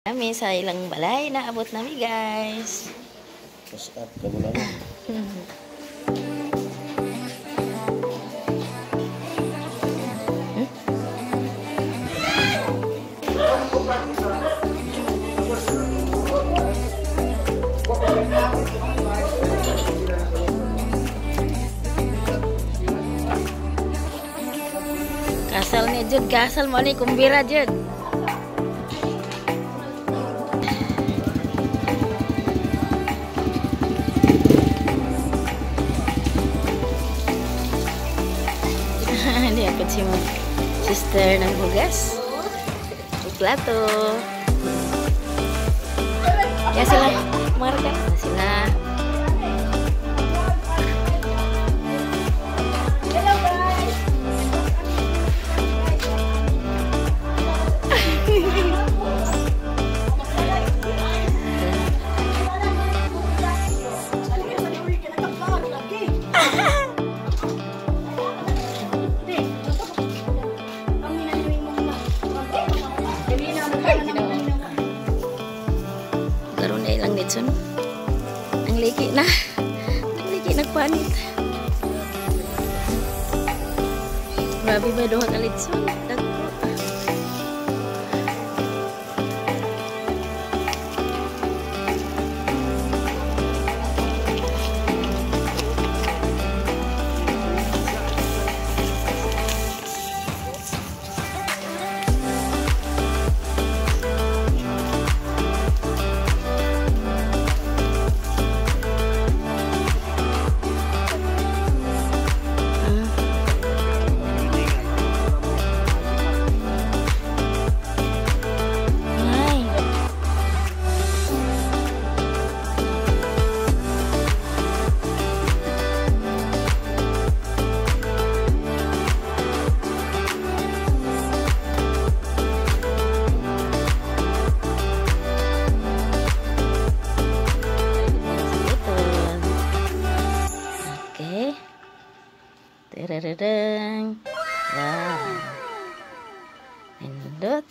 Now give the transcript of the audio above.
Kami sa ilang balay, naabot nami, guys. Push up ka mo lang. Kasal ni Jud, kasal mo ni kumbira, Jud. Hindi ako si mo sister ng hugas. Ug plato. Ya sila, marka na sila. Hello, guys! Karon na ilang litson. Ang liki na. Ang liki nagpanit. Grabe ba duha ka litson? Dagko. Ah. Ay. Ito. Okay. Terereng. Wow. Pindot.